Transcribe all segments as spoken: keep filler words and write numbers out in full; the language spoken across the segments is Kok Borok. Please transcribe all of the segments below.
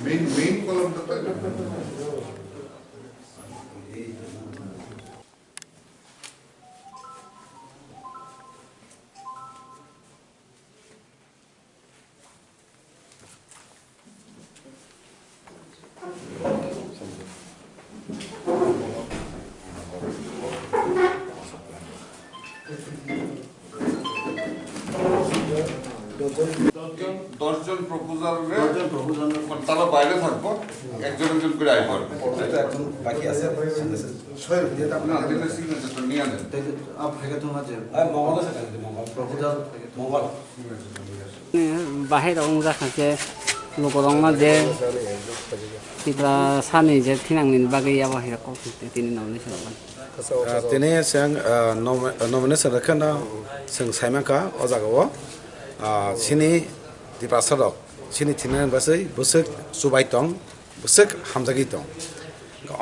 Main, main column to দশ জন প্রপোজাল রে, দশ জন প্রপোজাল। মানে তারা বাইরে থাকবো, একজন একজন করে আইবো আর কি। পরবর্তীতে একজন বাকি আছে, সঙ্গে আছে। ছয় জন, যেটা আপনি না, আপনি তো সিগনেচারটা নিয়ে আনেন। তাই তো আপ থাকে তো মাঝে। হ্যাঁ, মঙ্গল আছে, কালকে মঙ্গল। প্রপোজাল থাকে তো। মঙ্গল। Bahai rok wngjakha khe lukurokno je Tiprasani je thinangni bagwi abo hai kok tini nomination rwkha. Ah, tini chwng, ah, nom-, nomination rwkha no chwng saimankha o jagao, ah, chini Tiprasa rok chini thinani bagwi bwswk chubai tong. Bwswk hamjagwi tong.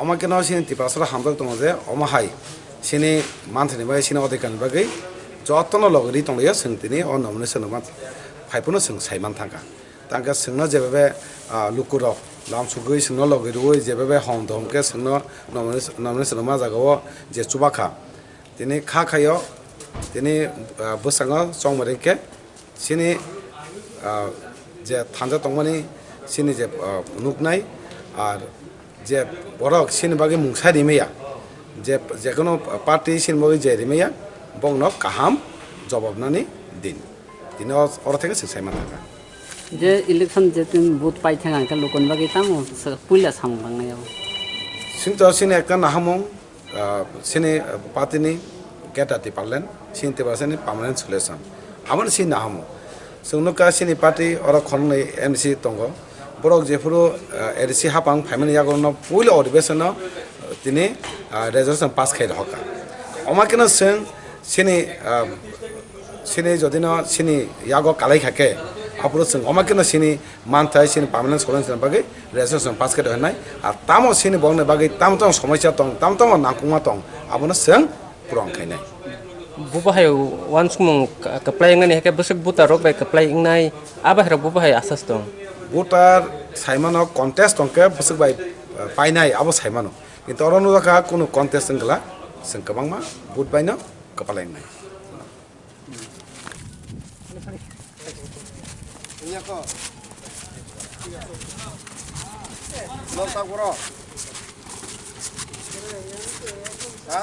Omo khe no chini Tiprasa rok hamjak tongo je omo hai chini manthani bagwi, chini odhikar ni bagwi jotono logi ri tonglaio, chwng tini o nomination rwma phai phano chwng sai man thangkha. Tangkhe chwngno jebebe, ah, lukurok lamsugwi chwngno logi rwui jebebe hom dom khe chwngno nomination, nomination rwma jagao je chubakha. Tini kha khaio, tini, ah, bwskango chongmari khe. Chini, ah, je thanja tongmani chini je, ah, nuknai, ar je borok chini bagwi mungsa rimaya, je, je kono party chini bagwi je rimaya, bokno kaham jobab nani din. Tini o-, oro theke chwng sai manthangkha. Je election je tin vote pai thang ang khe lukuni bagwi tamo puila samung tangnai abo. Chini to chini ekta nahamung, ah, chini, ah, party ni Greater Tipraland, chini Tiprasa ni permanent solution. Aboni chini nahamo. Chwng nukha chini party oro khoroknwi M D C tongo. Borok jephuru, ah, A D C hapang phaimani yago no puila odhibeshon no, ah, tini, ah, resolution pass khai rohorkha. Omo kheno chwng chini, ah, chini jodi no chini yago kalai kha khe, aphuru chwng omo kheno chini manthai chini permanent solution bagwi resolution pass khe rw hwnwi, ar tamo chini borokni bagwi tamo tamo somosya tong, tamo tamo nangkukma tong, abono chwng puron khainai. Bo bahai uansukmung kwplai wngnani hai khe bwswk voter rok bai kwplai wngnai, a bahai rok bo bahai asas tong. Voter saimano contest tong khe bwswk bai, eh, painai abo saimano, kintu oro nukjakha kunu contest wngkha, chwng kwbangma vote baino kwplai wngnai. Iya ko. Lo tak bro. Ha?